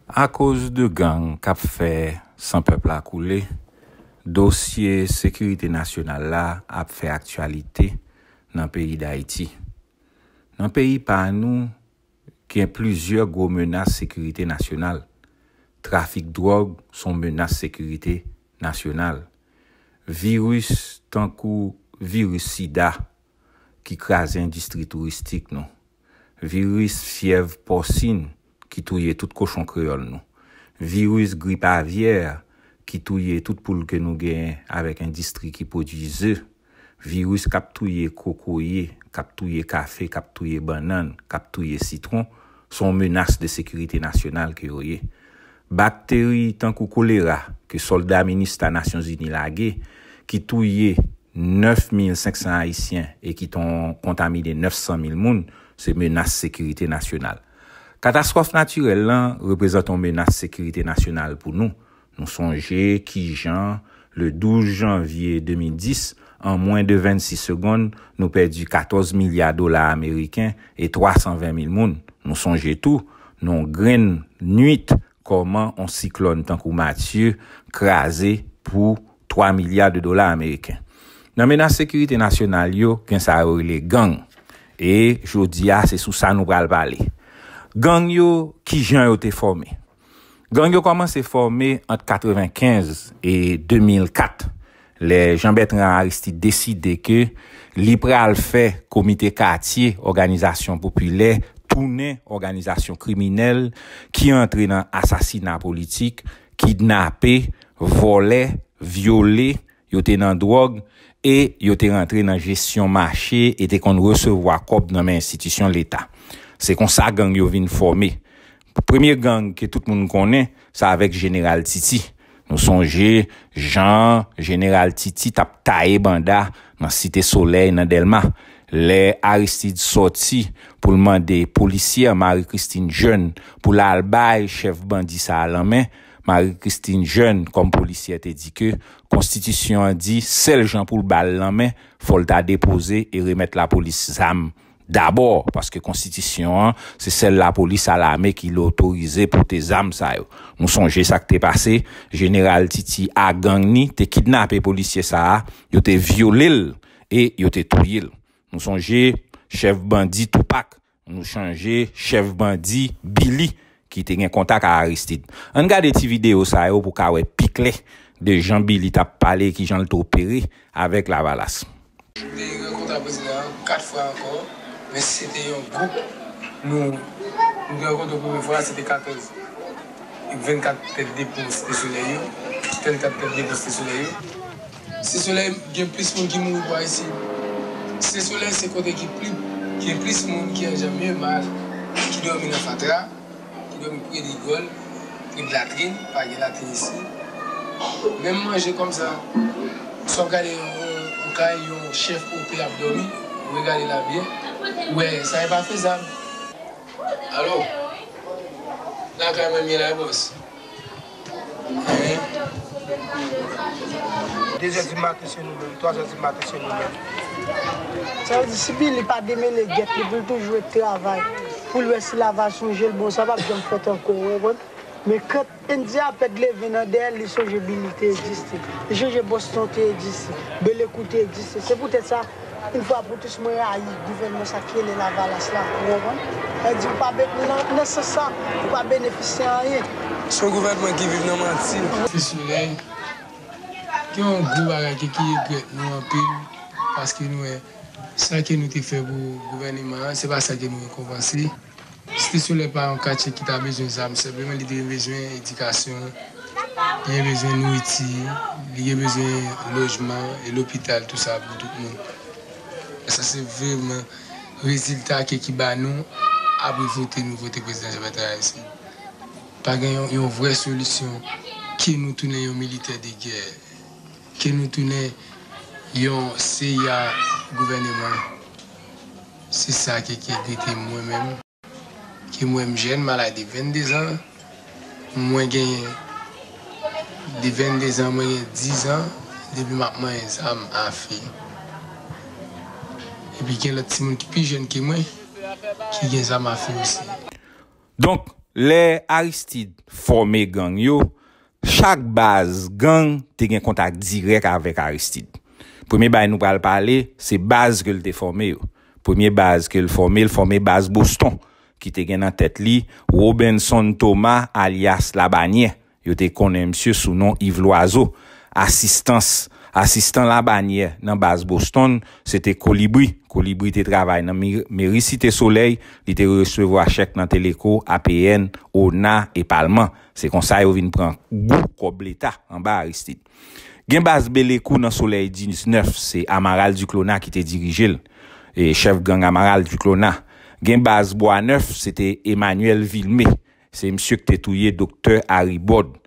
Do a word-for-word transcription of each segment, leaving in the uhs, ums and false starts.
Akoz de gang k ap fè san pèp la koule, dosye sekirite nasyonal la ap fè aktyalite nan peyi Dayiti. Nan peyi pa nou, gen plizyè gwo menas sekirite nasyonal. Trafik dwòg se yon menas sekirite nasyonal. Viris tankou viris sida ki kraze endistri touristik nou. Viris fyèv pòsin ki touye tout kochon kreyòl nou. Viris grip avyè ki touye tout poul ke nou genyen avèk endistri ki pwodui ze. Viris k ap touye kokoye, k ap touye kafe, k ap touye bannann, k ap touye sitwon, se yon menas de sekirite nasyonal ke yo ye. Bakteri tankou kolera ke sòlda minista Nasyonzini lage, ki touye nèf mil senk san Ayisyen e ki ton kontamine nèf san mil moun, se menas sekirite nasyonal. Katastwòf natirèl lan reprezante yon menas sekirite nasyonal pou nou. Nou sonje kijan, le douz janvye de mil dis, an mwen de vennsis segonn, nou pèdi katòz milya dola ameriken e twa san ven mil moun. Nou sonje tou, nan yon grenn nwit, kòman yon siklòn tankou Matye kraze pou twa milya de dola ameriken. Nan menas sekirite nasyonal yo, gen sa yo rele gang. E jodi a, se sou sa nou pral pale. Gang yo, kijan yo te fòme? Gang yo kòmanse fòme ant katrevenkenz e de mil kat, lè Jean Bertrand Aristide deside ke li pral fè komite katye òganizasyon popilè tounen òganizasyon kriminèl ki antre nan asasina politik, kidnape, vòlè, vyole, yo te nan dwòg e yo te rantre nan jesyon mache e te konn resevwa kòb nan men enstitisyon Leta. Se konsa gang yo vin fòme. Premye gang ke tout moun konnen, se avèk Jeneral Titi. Nou sonje jan Jeneral Titi t ap taye banda nan Site Solèy, nan Dèlma. Lè Aristide sòti pou l mande polisyè Marie Christine Jeune pou l al bay chèf bandi sa a lanmen, Marie Christine Jeune, kòm polisyè, te di ke konstitisyon an di sèl jan pou l ba l lanmen, fò l ta depoze e remèt lapolis zam dabò, paske konstitisyon an, se sèl lapolis a lame ki otorize pote zam sa yo. Nou sonje sa k te pase, Jeneral Titi a gang ni te kidnape polisye sa a, yo te vyole l e yo te touye l. Nou sonje chèf bandi Toupak, nou sonje chèf bandi Billy ki te gen kontak a Aristide. Ann gade ti videyo sa yo pou w ka wè pi klè de jan Billy t ap pale, kijan l te opere avèk Lavalas. Te rankontre ak prezidan an kat fwa ankò, men se te yon gwoup nou, nou te rankontre premye fwa, se te katòz. Vennkat tèt de pon Site Solèy yo, vennkat tèt de pon Site Solèy yo. Site Solèy gen plis moun ki mouri pou Ayiti. Site Solèy se kote ki pli, ki gen plis moun ki an janm ye mal, ki dòmi nan fatra, ki dòmi pre rigòl, pre latrin, pa gen latrin isi. Menm manje kòmsa. Si w ap gade yon, yon, yon kay, yon chèf O P ap dòmi, ou regade la byen, ou wè sa e pa fezab. Alo? Lakay mwen m ye la, bòs. Hein? De zè di maten se nou menm, twa zè di maten se nou menm. Sa vle di, si Billy pa demele gèt li pou l toujou ret travay, pou l wè si Lavalas sonje l, bon, sa p ap janm fèt ankò, ou konprann? Men kan Endyapèd leve nan dèyè l, li sonje Billy te egziste. Li sonje Boston te egziste. Belekou te egziste. Se poutèt sa, yon fwa pou tous, mwen rayi gouvènman sa ki rele Lavalas la. Ou konprann? Sa vle di, ou pa be-, nan, nan sans sa, ou pa benefisye anyen. Se yon gouvènman ki viv nan manti. Site Solèy, gen yon gwo bagay ke ki regrèt nou anpil, paske nou wè sa ke nou te fè pou gouvènman an, se pa sa ke nou rekonpanse. Site Solèy pa yon katye ki ta bezwen zam, senpleman li te bezwen edikasyon, li te bezwen nouriti, li te bezwen lojman e lopital, tou sa pou tout moun. Sa se vrèman rezilta ke ki ba nou apre vote nou vote prezidan Jean Bertrand Aristide. Pa gen yon, yon vrè solisyon ke nou tounen yon militè de gè, ke nou tounen yon C I A gouvèneman. Se sa ke, ki enkyete mwen menm. Ke mwen m jèn, m al de vennde zan. Mwen gen de vennde zan, mwen gen diz an, depi m ap manyen zam afe. Epi gen lòt timoun ki pi jèn ke mwen, ki gen zam afe osi. Donk, Lè Aristide fòme gang yo, chak baz gang te gen kontak dirèk avèk Aristide. Premye bagay nou pral pale, se baz ke l te fòme yo. Premye baz ke l fòme, l fòme baz Boston, ki te gen nan tèt li Robinson Thomas alyas Labanyè. Yo te konnen misye sou non Yves Loiseau. Asistans, asistan Labanyè nan baz Boston, se te Kolibri. Kolibri te travay nan mi- meri Site Solèy, li te resevwa chèk nan Teleco, A P N, ONA e Palman. Se konsa yo vin pran gou kòb leta anba Aristide. Gen baz Belekou nan Solèy diznèf, se Amaral Duclona ki te dirije l. E chèf gang Amaral Duclona. Gen baz Bwa Nèf, se te Emmanuel Vilmé. Se misye ki te touye Doktè Harry Bòd.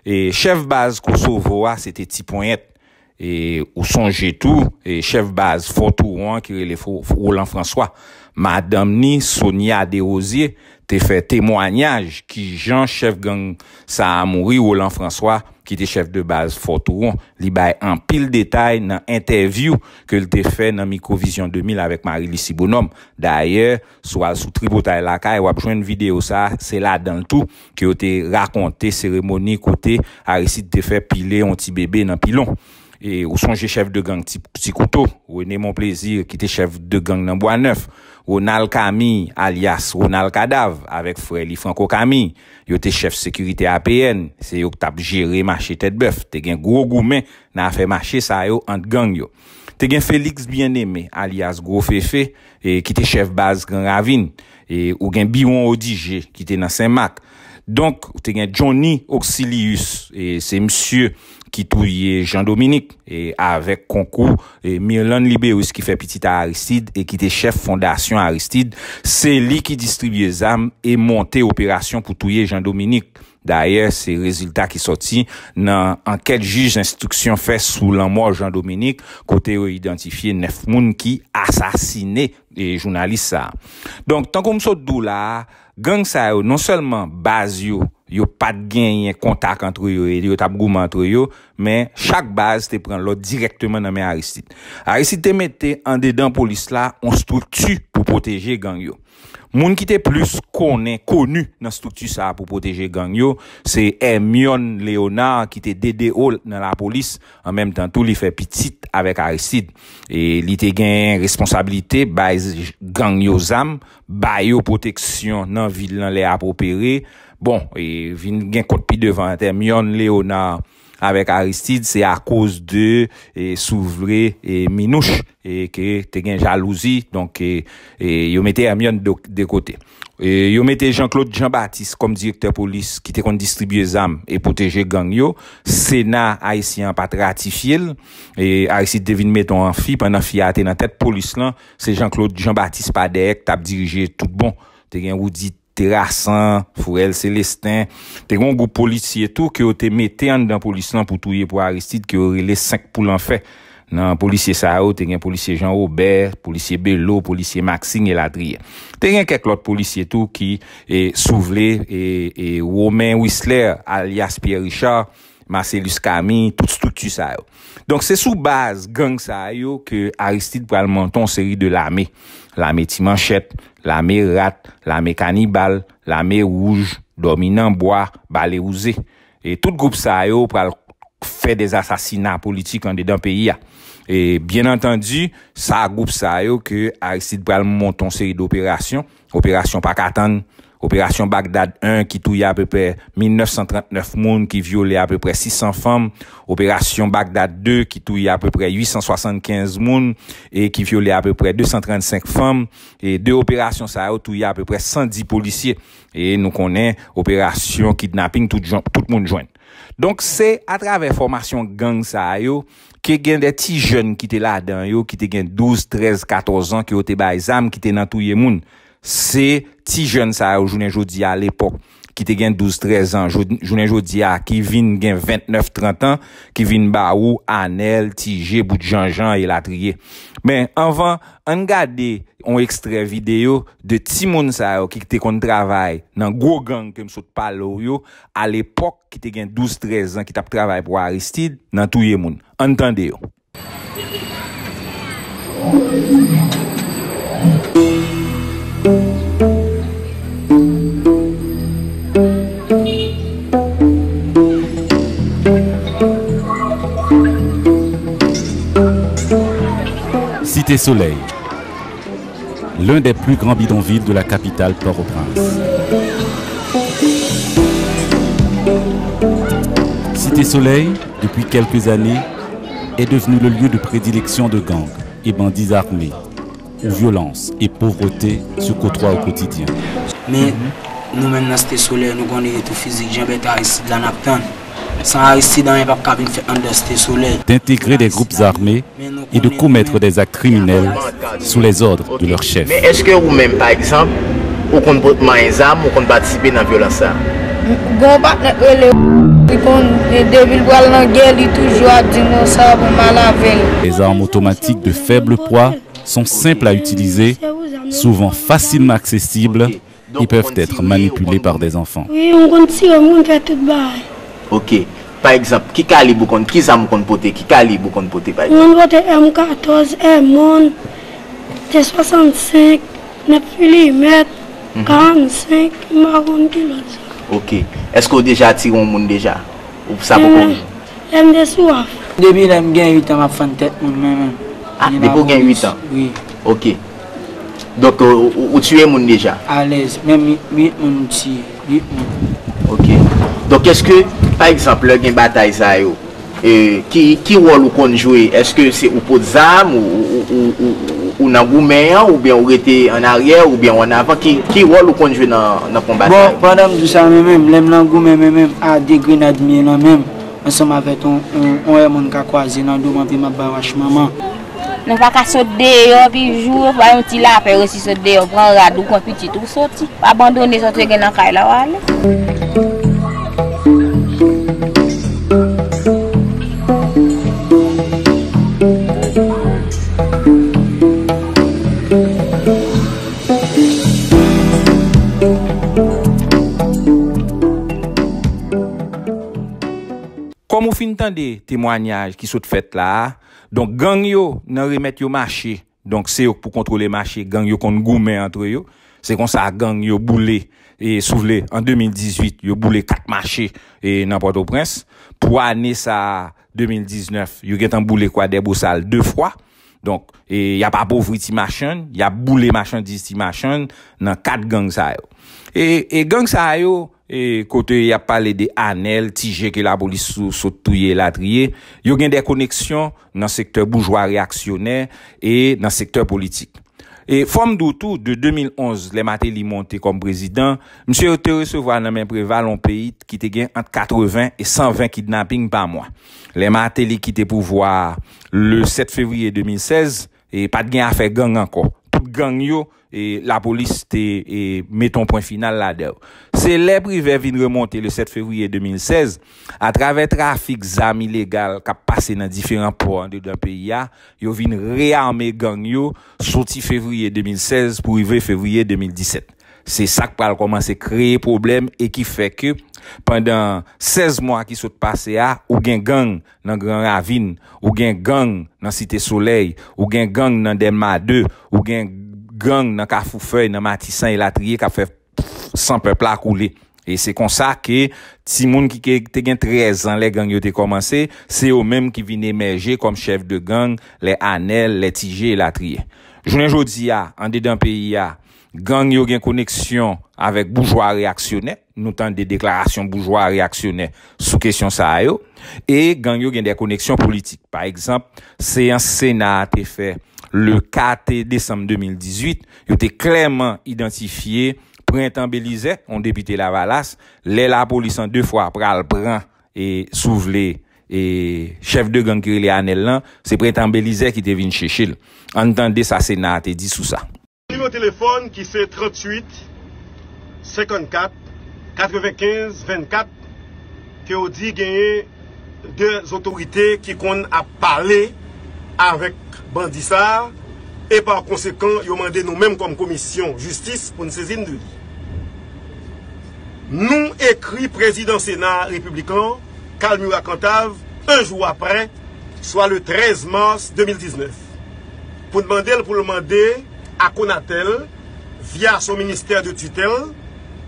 E chèf baz Kosovo a, se te Ti Ponyèt. E ou sonje tou, e chèf baz Fò Touwon an ki rele Fo- Roland François. Madanm ni, Sonia Desrosiers, te fè temwanyaj kijan chèf gang sa a mouri, Roland François, ki te chèf de baz Fò Touwon. Li bay anpil detay nan entèvyou ke l te fè nan Mikrovision de mil avèk Marie Lucie Bonhomme. Dayè, si w al sou Tripotay Lakay, w ap jwenn videyo sa a, se ladan l tou ke yo te rakonte seremoni kote Aristide te fè pile yon ti bebe nan pilon. E ou sonje chèf de gang Ti, Ti Kouto, René Monplaisir, ki te chèf de gang nan Bwa Nèf, Ronald Camille, alyas Ronald Kadav, avèk frè li Franco Camille, yo te chèf sekirite A P N, se yo k t ap jere mache Tèt Bèf. Te gen gwo goumen nan afè mache sa yo ant gang yo. Te gen Félix Bien-Aimé, alyas Gwo Fefe, e, ki te chèf baz Gran Ravin. E, ou gen Biwon Odigé, ki te nan Senmak. Donk, ou te gen Johnny Auxilius, e, se misye ki touye Jean Dominique, e, avèk konkou, e, Mirlande Libérus ki fè pitit a Aristide e ki te chèf fondasyon Aristide. Se li ki distribye zam e monte operasyon pou touye Jean Dominique. Dayè, se rezilta ki sòti nan ankèt jij enstriksyon fè sou lanmò Jean Dominique, kote yo idantifye nèf moun ki asasine, e, jounalis sa a. Donk, tankou m sot di w la a, gang sa yo, non sèlman baz yo, yo pa t genyen kontak antre yo e yo t ap goumen antre yo, men chak baz te pran lòd dirèkteman nan men Aristide. Aristide te mete andedan polis la yon estrikti pou pwoteje gang yo. Moun ki te plis konnen, koni nan estrikti sa a pou pwoteje gang yo, se Hermione Léonard ki te D D O nan lapolis, an menm tan tou li fè pitit avèk Aristide. E li te gen responsablite bay gang yo zam, ba yo pwoteksyon nan vil nan lè apwopere. Bon, e vin gen kont pi devan ant Hermione Léonard avèk Aristide, se akoz de, e, si w vle, e, minouch, e, ke te gen jalouzi, donk, e, e, yo mete Hermione de, de kote. E, yo mete Jean-Claude Jean-Baptiste kòm direktè polis ki te konn distribye zam e pwoteje gang yo. Sena ayisyen an pa t ratifye l. E, Aristide te vin mete yon anfi pandan fi a te nan tèt polis lan. Se Jean-Claude Jean-Baptiste pa dèyè k t ap dirije tout bon. Te gen Roudy Terrassan, Fourel Célestin. Te gen yon gwoup polisye tou ke yo te mete anndan polis lan pou touye pou Aristide, ke yo rele senk pou lanfè. Nan polisye sa yo, te gen polisye Jean Robert, polisye Belo, polisye Maxime elatriye. Te gen kèk lòt polisye tou ki, e, si w vle, e, e, Romain Wisler, alyas Pierre Richard, Marcellus Camille, tout estrikti sa yo. Donk, se sou baz gang sa yo ke Aristide pral monte yon seri de lame. Lame Ti Manchèt, lame Rat, lame Kanibal, lame Wouj, Dòmi nan Bwa, Bale Wouze. E tout gwoup sa yo pral fè dèzasasina politik andedan peyi a. E, byen antandi, sa gwoup sa yo ke Aristide pral monte yon seri de operasyon, operasyon pa ka tann, operasyon Bagdad en ki touye apeprè mil nèf san trant nèf moun, ki vyole apeprè sis san fanm, operasyon Bagdad de ki touye apeprè uit san swasannkenz moun e ki vyole apeprè de san trannsenk fanm. E de operasyon sa yo touye apeprè san dis polisye. E nou konnen operasyon kidnaping tout, jan- tout moun jwenn. Donk, se atravè fòmasyon gang sa yo ke gen de ti jèn ki te ladan yo, ki te gen douz, trèz, katòz an, ke yo te bay zam, ki te nan touye moun. Se ti jèn sa yo, jounen jodi a, lepòk, ki te gen douz, trèz an, jou- jounen jodi a, ki vin gen ventnèf, trant an, ki vin ba ou Anèl, Ti Je, Bout Janjan, elatriye. Men, anvan, ann gade yon ekstrè videyo de timoun sa yo ki te konn travay nan gwo gang ke m sot pale w yo, alepòk, ki te gen douz, trèz an, ki t ap travay pou Aristide, nan touye moun. Ann tande yo. Cité Soleil, l'un des plus grands bidonvilles de la capitale Port-au-Prince. Cité Soleil, depuis quelques années, est devenue le lieu de prédilection de gangs et bandits armés, où violence et pauvreté se côtoient au quotidien. Men nou menm nan Site Solèy, nou konnen yo tou fizik jan bèt Aristide la n ap tann. San Aristide, anyen p ap ka vin fèt anndan Site Solèy. D'intégrer des groupes armés et de commettre des actes criminels sous les ordres de leurs chefs. Men èske ou menm, pa egzanp, ou konn pot manyen zam, ou konn patisipe nan vyolans sa a? Gon patnè k rele, li konn, depi l pral nan gè, li toujou ap di m konsa pou m al avè l. Les armes automatiques de faible poids sont simples à utiliser, souvent facilement accessibles et peuvent être manipulées par des enfants. Wi, m konn tire, m konn fè tout bagay. Ok. Pa egzanp, ki kalib ou konn, ki zam ou konn pote, ki kalib ou konn pote, pa egzanp? M konn pote M katòz, M on, T swasannsenk, nèf milimèt, karannsenk, m pa konn ki lòt zam. Ok. Èske w deja tire yon moun deja? Ou sa poko rive? Lè m te sou af. Depi lè m gen uit an, m ap fann tèt moun, mwen menm. Ah, depi w gen uit an? Wi. Ok. Donk, ou, ou, ou tiye moun deja? Alèz, menm uit, uit moun m tiye, uit moun. Ok. Donk, èske, pa egzanp, lè gen batay sa yo, e, ki, ki wòl ou konn jwe? Èske se ou pot zam, ou, ou, ou, ou, ou, ou nan goumen an, oubyen ou rete an aryè, oubyen ou an avan? Ki, ki wòl ou konn jwe nan, nan konba sa yo? Bon, pandan m di w sa, mwen menm, lè m nan goumen, mwen menm, a de grenad m ye nan men m, ansanm avèk yon, yon, yon èmòn ka kwaze nan do m, anpi m ap bay wach manman. Nou pa ka sot deyò, pi jou, fò yon ti lapè resi sot deyò, pran rad ou, pran pitit ou, soti. Pa abandone sa w te gen nan kay la, w ale. Kòm ou fin tande temwanyaj ki sot fèt la a, donk gang yo nan remèt yo mache, donk se yo k pou kontwole mache, gang yo konn goumen antre yo. Se konsa gang yo boule, e, si w vle, an de mil dizuit, yo boule kat mache, e, nan Pòtoprens. Pou ane sa a, de mil diznèf, yo gentan boule Kwadèbosal de fwa. Donk, e, y ap apovri ti machann, y ap boule machandiz ti machann nan kad gang sa yo. E, e gang sa yo, e, kote y ap pale de Anèl, Tije ke lapolis sou, sot touye elatriye, yo gen de koneksyon nan sektè boujwa reyaksyonè e nan sektè politik. E fò m di w tou, de de mil onz, lè Martelly monte kòm prezidan, misye te resevwa nan men Preval yon peyi ki te gen ant katreven e san ven kidnaping pa mwa. Lè Martelly kite pouvwa a, le sèt fevriye de mil sèz, e pa t gen afè gang ankò. Tout gang yo, e lapolis te, e, mete yon pwen final ladan yo. Se lè Privè vin remonte le sèt fevriye de mil sèz, atravè trafik zam ilegal k ap pase nan diferan pò andedan peyi a, yo vin reyame gang yo soti fevriye de mil sèz pou rive fevriye de mil disèt. Se sa k pral kòmanse kreye pwoblèm e ki fè ke pandan sèz mwa ki sot pase a, ou gen gang nan Gran Ravin, ou gen gang nan Site Solèy, ou gen gang nan Dèlma de, ou gen gang nan Kafou Fèy, nan Matisan elatriye k ap fè san pèp la koule. E se konsa ke timoun ki ke te gen trèz an lè gang yo te kòmanse, se yo menm ki vin emèje kòm chèf de gang, lè Anèl, lè Tije elatriye. Jounen jodi a, andedan peyi a, gang yo gen koneksyon avèk boujwa reyaksyonè. Nou tande deklarasyon boujwa reyaksyonè sou kesyon sa yo. E gang yo gen de koneksyon politik. Pa egzanp, seyans Sena a te fè le kat desanm de mil dizuit, yo te klèman idantifye Prentan Belizè, yon depite Lavalas, lè lapolis an de fwa pral pran, e, si w vle, e, chèf de gang ki rele Anèl lan, se Prentan Belizè ki te vin chèche l. Ann tande sa Sena a te di sou sa. Nimewo telefòn ki se tranntuit senkannkat katrevenkenz vennkat, ke yo di genyen de zotorite ki konn ap pale avèk bandi sa a, e pa konsekan, yo mande nou menm kòm komisyon jistis pou n sezi n de li. Nou ekri prezidan Sena Repiblik lan, Calmura Cantave, en jou aprè, swa le trèz mas de mil diznèf, pou n mande l pou l mande a Conatel, via son ministè de titèl,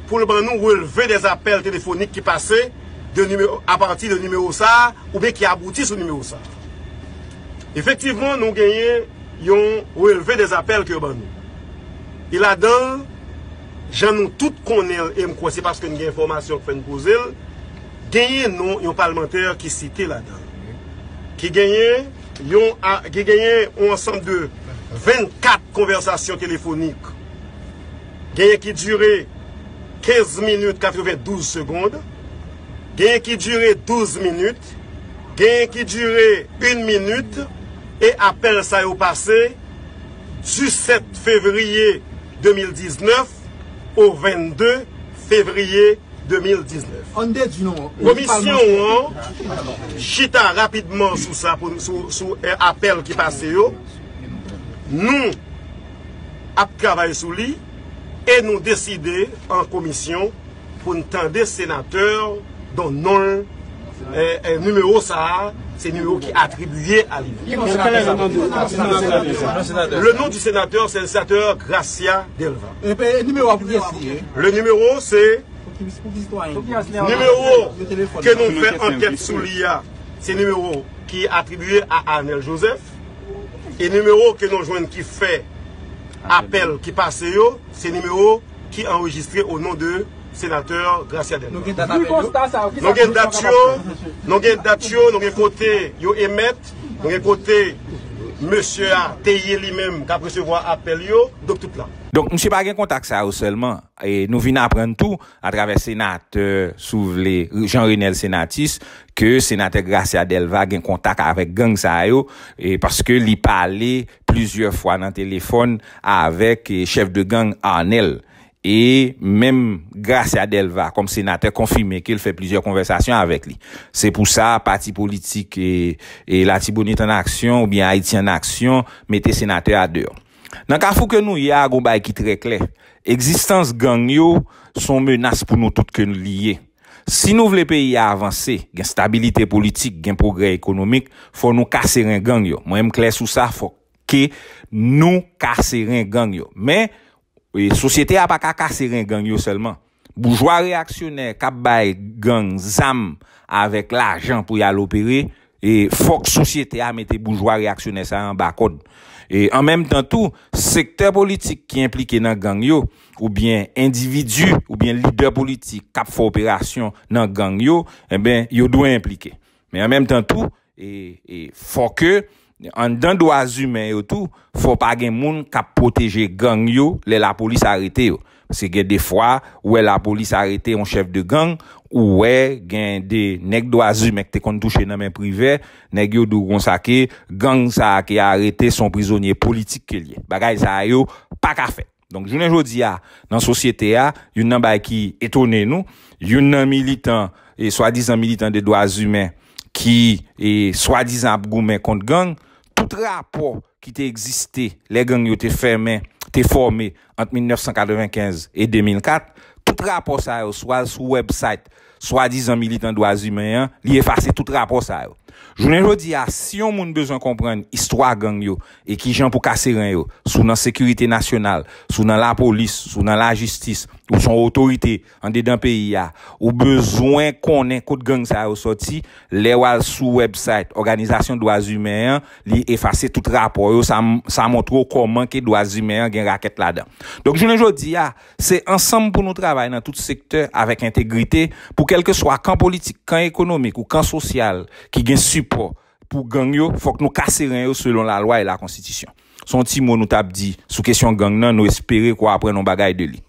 pou l ban nou relve dè apèl telefonik ki pase de nimewo, apati de nimewo sa a, oubyen ki abouti sou nimewo sa a. Efektivman, nou genyen yon relve dè apèl ke yo ban nou. E ladan l, jan nou tout konnen l, e m kwè se paske n gen enfòmasyon k fè n poze l, genyen non yon palmantè ki site ladan l. Ki genyen yon, a- ki genyen yon ansanm de vennkat konvèsasyon telefonik. Genyen ki dire kenz minit katrevendouz segonn. Genyen ki dire douz minit. Genyen ki dire yon minit. E apèl sa yo pase disèt fevriye de mil diznèf o vennde fevriye de mil diznèf. Ann dedui non. Komisyon an chita rapidman sou sa, pou, sou, sou, eh, apèl ki pase yo. Nou ap travay sou li e nou deside an komisyon pou n tande senatè dont non l, eh, eh, nimewo sa a, se nimewo ki atribiye a li menm. Le nom du sénateur, c'est le sénateur Gracia Delva. Epi nimewo a pou kiyès li ye? Le numéro, c'est Pou ki, pou ki sitwayen? Nimewo ke nou fè ankèt sou li a, se nimewo ki atribiye a Arnel Joseph. E nimewo ke nou jwenn ki fè apèl ki pase yo, se nimewo ki anrejistre o non de senatè Gracia Delva. Nou gen dat apèl yo? Nou gen dat yo, nou gen dat yo, nou gen kote yo emèt, nou gen kote mesye a te ye li menm k ap resevwa apèl yo, donk tout la. Donk, misye pa gen kontak sa yo sèlman. E nou vin aprann tou, atravè senatè, si w vle, Jean Renel Senatus, ke senatè Gracia Delva gen kontak avèk gang sa yo, e paske li pale plizyè fwa nan telefòn avèk, e, chèf de gang Arnel. E menm Gracia Delva, kòm senatè, konfime ke l fè plizyè konvèsasyon avèk li. Se pou sa, pati politik, e, e Latibonit an Aksyon oubyen Ayiti an Aksyon mete senatè a deyò. Nan kafou ke nou ye a, gon bagay ki trè klè. Egzistans gang yo se yon menas pou nou tout ke li ye. Si nou vle peyi a avanse, gen stabilite politik, gen pwogrè ekonomik, fò nou kase ren gang yo. Mwen, m klè sou sa, fò ke nou kase ren gang yo. Men, e, sosyete a pa ka kase ren gang yo sèlman. Boujwa reyaksyonè k ap bay gang zam avèk lajan pou y al opere, e fòk sosyete a mete boujwa reyaksyonè sa yo anba kòd. E an menm tan tou, sektè politik ki enplike nan gang yo, oubyen endividi, oubyen lidè politik k ap fè operasyon nan gang yo, enben, yo dwe enplike. Men an menm tan tou, e, e fò ke anndan dwa imen yo tou, fò pa gen moun k ap pwoteje gang yo lè lapolis arete yo. Paske gen de fwa, ou wè lapolis arete yon chèf de gang, ou wè gen de nèg dwa imen ki te konn touche nan men Privè, nèg yo di w konsa ke gang sa a ki arete se yon prizonye politik ke l ye. Bagay sa yo pa ka fèt. Donk, jounen jodi a, nan sosyete a, youn nan bagay ki etone nou, youn nan militan, e swadizan militan de dwa imen, ki, e swadizan ap goumen kont gang, tout rapò ki te egziste lè gang yo te fèmen, te fòme ant mil nèf san katrevenkenz e de mil kat, tout rapò sa yo, swa sou website swadizan militan dwa imen an, li efase tout rapò sa yo. Jounen jodi a, si yon moun bezwen konprann istwa gang yo e kijan pou kase ren yo, si w nan sekirite nasyonal, si w nan lapolis, si w nan lajistis, ou se yon otorite andedan peyi a, ou bezwen konnen kot gang sa yo sòti, lè w al sou website òganizasyon dwa imen an, li efase tout rapò yo, sa, sa montre w kòman ke dwa imen an gen rakèt ladan. Donk, jounen jodi a, se ansanm pou nou travay nan tout sektè avèk entegrite, pou kèlkeswa kan politik, kan ekonomik ou kan sosyal ki gen sipò pou gang yo, fòk nou kase ren yo selon lalwa e lakonstitisyon. Se yon ti mo nou t ap di sou kesyon gang nan, nou espere ke w aprann yon bagay de li.